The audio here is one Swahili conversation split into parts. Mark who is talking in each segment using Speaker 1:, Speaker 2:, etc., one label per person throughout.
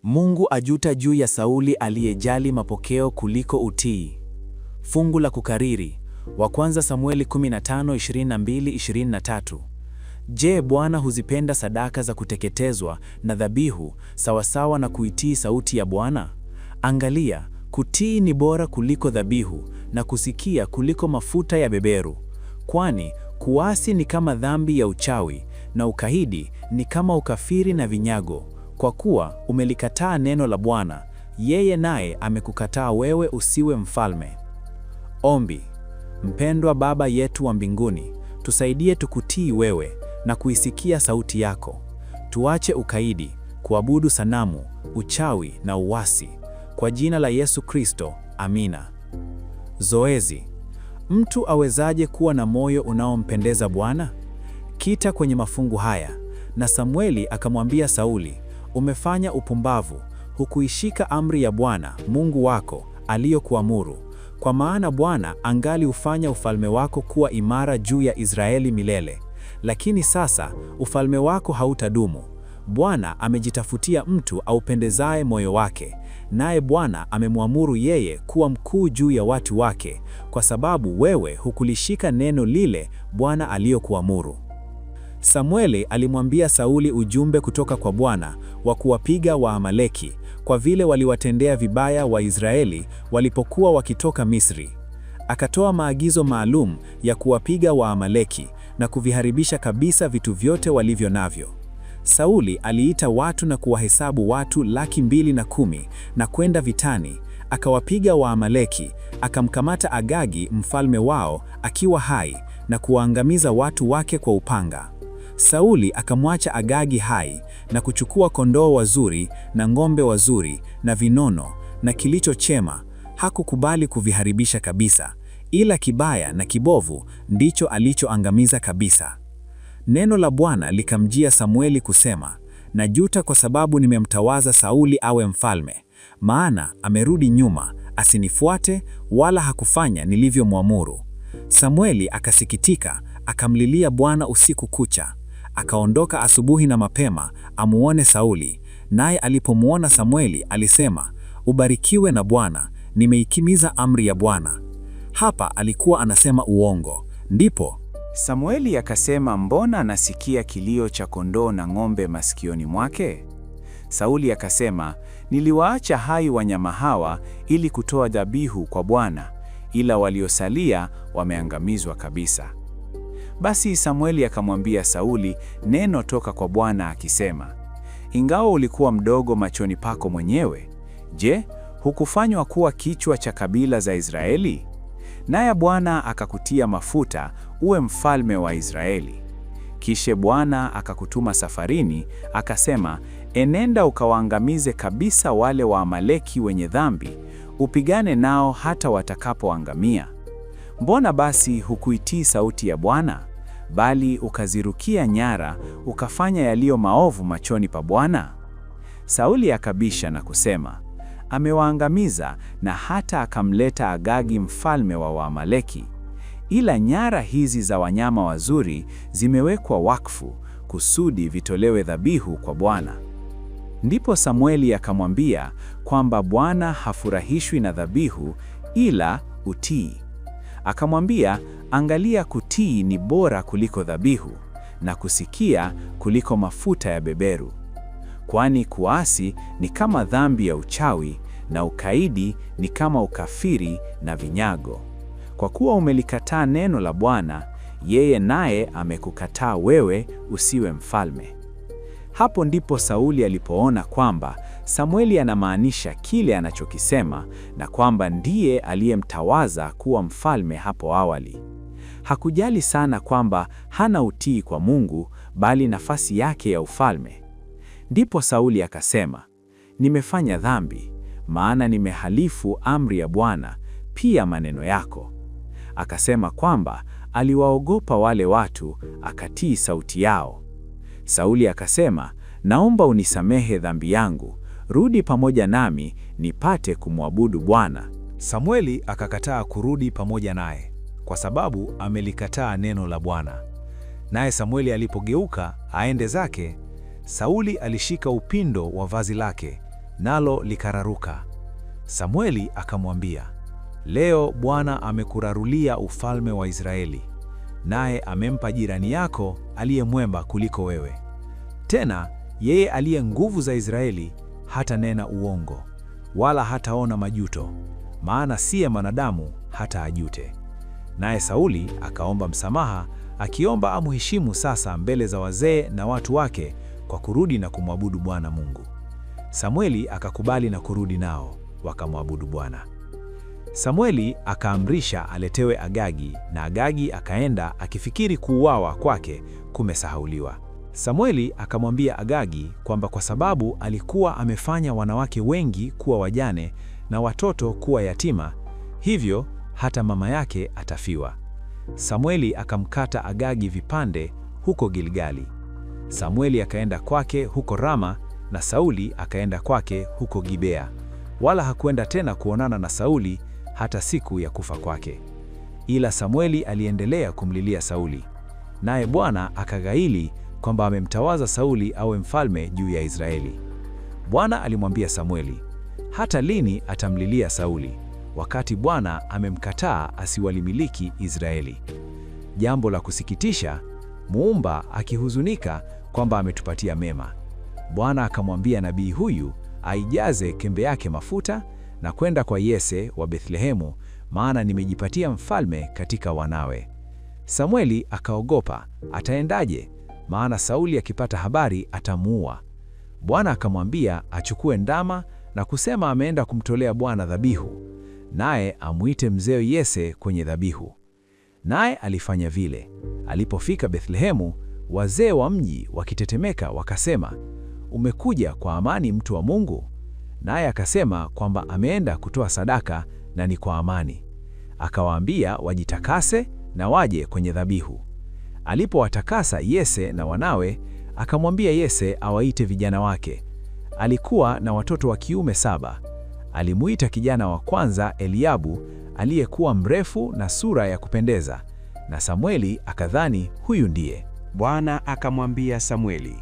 Speaker 1: Mungu ajuta juu ya Sauli aliyejali mapokeo kuliko utii. Fungu la kukariri, wa kwanza Samueli 15:22, 23. Je, Bwana huzipenda sadaka za kuteketezwa na dhabihu sawasawa na kuitii sauti ya Bwana? Angalia, kutii ni bora kuliko dhabihu na kusikia kuliko mafuta ya beberu. Kwani kuasi ni kama dhambi ya uchawi na ukaidi ni kama ukafiri na vinyago. Kwa kuwa umelikataa neno la Bwana, yeye naye amekukataa wewe usiwe mfalme. Ombi. Mpendwa Baba yetu wa mbinguni, tusaidie tukutii wewe na kuisikia sauti yako. Tuache ukaidi, kuabudu sanamu, uchawi na uasi. Kwa jina la Yesu Kristo, amina. Zoezi. Mtu awezaje kuwa na moyo unaompendeza Bwana? Kita kwenye mafungu haya. Na Samueli akamwambia Sauli, umefanya upumbavu, hukuishika amri ya Bwana Mungu wako aliyokuamuru. Kwa maana Bwana angali hufanya ufalme wako kuwa imara juu ya Israeli milele. Lakini sasa ufalme wako hautadumu. Bwana amejitafutia mtu aupendezaye moyo wake, naye Bwana amemwamuru yeye kuwa mkuu juu ya watu wake, kwa sababu wewe hukulishika neno lile Bwana aliyokuamuru. Samueli alimwambia Sauli ujumbe kutoka kwa Bwana wa kuwapiga Waamaleki kwa vile waliwatendea vibaya Waisraeli walipokuwa wakitoka Misri. Akatoa maagizo maalum ya kuwapiga Waamaleki na kuviharibisha kabisa vitu vyote walivyo navyo. Sauli aliita watu na kuwahesabu watu 210,000 na kwenda vitani, akawapiga Waamaleki, akamkamata Agagi mfalme wao akiwa hai na kuwaangamiza watu wake kwa upanga. Sauli akamwacha Agagi hai na kuchukua kondoo wazuri na ng'ombe wazuri na vinono na kilicho chema. Hakukubali kuviharibisha kabisa, ila kibaya na kibovu ndicho alichoangamiza kabisa. Neno la Bwana likamjia Samueli kusema, najuta kwa sababu nimemtawaza Sauli awe mfalme, maana amerudi nyuma, asinifuate wala hakufanya nilivyomwamuru. Samueli akasikitika, akamlilia Bwana usiku kucha. Akaondoka asubuhi na mapema amuone Sauli, naye alipomuona Samueli alisema, ubarikiwe na Bwana, nimeikimiza amri ya Bwana. Hapa alikuwa anasema uongo. Ndipo
Speaker 2: Samueli akasema, mbona nasikia kilio cha kondoo na ng'ombe masikioni mwake? Sauli akasema, niliwaacha hai wanyama hawa ili kutoa dhabihu kwa Bwana, ila waliosalia wameangamizwa kabisa. Basi Samueli akamwambia Sauli neno toka kwa Bwana akisema, ingawa ulikuwa mdogo machoni pako mwenyewe, je, hukufanywa kuwa kichwa cha kabila za Israeli? Naye Bwana akakutia mafuta uwe mfalme wa Israeli. Kisha Bwana akakutuma safarini, akasema, enenda ukawaangamize kabisa wale Waamaleki wenye dhambi, upigane nao hata watakapoangamia. Mbona basi hukuitii sauti ya Bwana, bali ukazirukia nyara, ukafanya yaliyo maovu machoni pa Bwana? Sauli akabisha na kusema, amewaangamiza na hata akamleta Agagi mfalme wa Waamaleki. Ila nyara hizi za wanyama wazuri zimewekwa wakfu kusudi vitolewe dhabihu kwa Bwana. Ndipo Samueli akamwambia kwamba Bwana hafurahishwi na dhabihu ila utii. Akamwambia, angalia, kutii ni bora kuliko dhabihu na kusikia kuliko mafuta ya beberu. Kwani kuasi ni kama dhambi ya uchawi na ukaidi ni kama ukafiri na vinyago. Kwa kuwa umelikataa neno la Bwana, yeye naye amekukataa wewe usiwe mfalme. Hapo ndipo Sauli alipoona kwamba Samueli anamaanisha kile anachokisema na kwamba ndiye aliyemtawaza kuwa mfalme hapo awali. Hakujali sana kwamba hana utii kwa Mungu, bali nafasi yake ya ufalme. Ndipo Sauli akasema, nimefanya dhambi, maana nimehalifu amri ya Bwana, pia maneno yako. Akasema kwamba aliwaogopa wale watu, akatii sauti yao. Sauli akasema, naomba unisamehe dhambi yangu, rudi pamoja nami nipate kumwabudu Bwana.
Speaker 3: Samueli akakataa kurudi pamoja naye, kwa sababu amelikataa neno la Bwana. Naye Samueli alipogeuka aende zake, Sauli alishika upindo wa vazi lake, nalo likararuka. Samueli akamwambia, leo Bwana amekurarulia ufalme wa Israeli, naye amempa jirani yako aliye mwema kuliko wewe. Tena yeye aliye nguvu za Israeli hatanena uongo, wala hataona majuto, maana siye mwanadamu hata ajute. Naye Sauli akaomba msamaha, akiomba amheshimu sasa mbele za wazee na watu wake kwa kurudi na kumwabudu Bwana Mungu. Samueli akakubali na kurudi nao, wakamwabudu Bwana. Samueli akaamrisha aletewe Agagi, na Agagi akaenda akifikiri kuuawa kwake kumesahauliwa. Samueli akamwambia Agagi kwamba kwa sababu alikuwa amefanya wanawake wengi kuwa wajane na watoto kuwa yatima, hivyo hata mama yake atafiwa. Samueli akamkata Agagi vipande huko Gilgali. Samueli akaenda kwake huko Rama na Sauli akaenda kwake huko Gibea. Wala hakwenda tena kuonana na Sauli hata siku ya kufa kwake. Ila Samueli aliendelea kumlilia Sauli, naye Bwana akaghaili kwamba amemtawaza Sauli awe mfalme juu ya Israeli. Bwana alimwambia Samueli, hata lini atamlilia Sauli wakati Bwana amemkataa asiwalimiliki Israeli? Jambo la kusikitisha, Muumba akihuzunika kwamba ametupatia mema. Bwana akamwambia nabii huyu aijaze kembe yake mafuta na kwenda kwa Yese wa Bethlehemu, maana nimejipatia mfalme katika wanawe. Samueli akaogopa, ataendaje? Maana Sauli akipata habari atamuua. Bwana akamwambia achukue ndama na kusema ameenda kumtolea Bwana dhabihu, naye amuite mzee Yese kwenye dhabihu. Naye alifanya vile. Alipofika Bethlehemu, wazee wa mji wakitetemeka wakasema, umekuja kwa amani, mtu wa Mungu? Naye akasema kwamba ameenda kutoa sadaka na ni kwa amani. Akawaambia wajitakase na waje kwenye dhabihu. Alipowatakasa Yese na wanawe, akamwambia Yese awaite vijana wake. Alikuwa na watoto wa kiume 7. Alimuita kijana wa kwanza Eliabu, aliyekuwa mrefu na sura ya kupendeza, na Samueli akadhani huyu ndiye.
Speaker 4: Bwana akamwambia Samueli,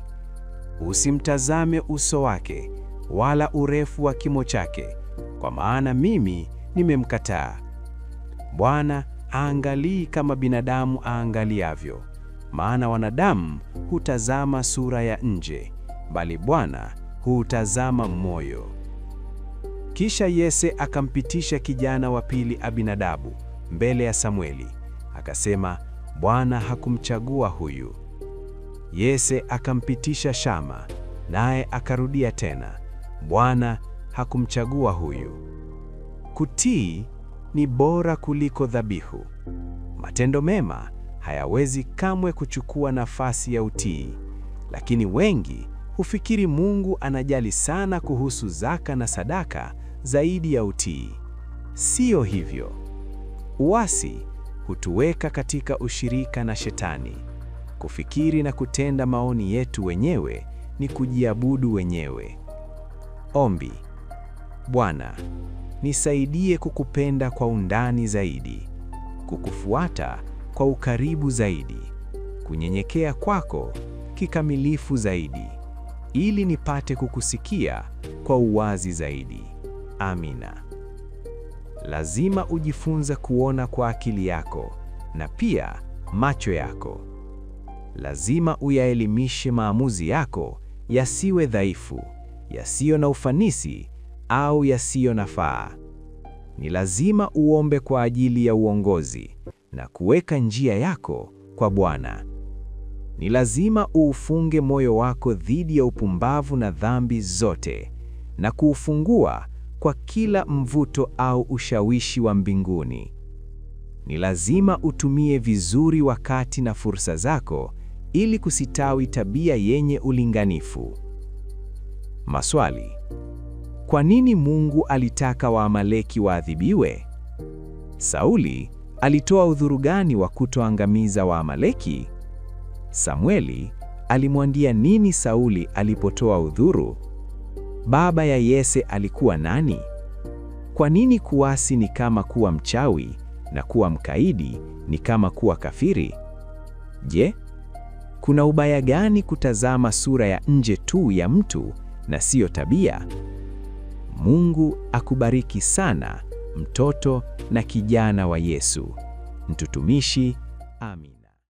Speaker 4: usimtazame uso wake wala urefu wa kimo chake, kwa maana mimi nimemkataa. Bwana aangalii kama binadamu aangaliavyo, maana wanadamu hutazama sura ya nje, bali Bwana huutazama moyo. Kisha Yese akampitisha kijana wa pili Abinadabu mbele ya Samueli, akasema, Bwana hakumchagua huyu. Yese akampitisha Shama, naye akarudia tena, Bwana hakumchagua huyu. Kutii ni bora kuliko dhabihu. Matendo mema hayawezi kamwe kuchukua nafasi ya utii, lakini wengi hufikiri Mungu anajali sana kuhusu zaka na sadaka zaidi ya utii. Siyo hivyo. Uasi hutuweka katika ushirika na Shetani. Kufikiri na kutenda maoni yetu wenyewe ni kujiabudu wenyewe. Ombi: Bwana, nisaidie kukupenda kwa undani zaidi, kukufuata kwa ukaribu zaidi, kunyenyekea kwako kikamilifu zaidi, ili nipate kukusikia kwa uwazi zaidi. Amina. Lazima ujifunze kuona kwa akili yako na pia macho yako. Lazima uyaelimishe maamuzi yako yasiwe dhaifu, yasiyo na ufanisi au yasiyo nafaa. Ni lazima uombe kwa ajili ya uongozi na kuweka njia yako kwa Bwana. Ni lazima uufunge moyo wako dhidi ya upumbavu na dhambi zote na kuufungua kwa kila mvuto au ushawishi wa mbinguni. Ni lazima utumie vizuri wakati na fursa zako ili kusitawi tabia yenye ulinganifu. Maswali: kwa nini Mungu alitaka Waamaleki waadhibiwe? Sauli alitoa udhuru gani wa kutoangamiza Waamaleki? Samueli alimwambia nini Sauli alipotoa udhuru? Baba ya Yese alikuwa nani? Kwa nini kuasi ni kama kuwa mchawi na kuwa mkaidi ni kama kuwa kafiri? Je, kuna ubaya gani kutazama sura ya nje tu ya mtu na siyo tabia? Mungu akubariki sana, mtoto na kijana wa Yesu. Mtutumishi, amin.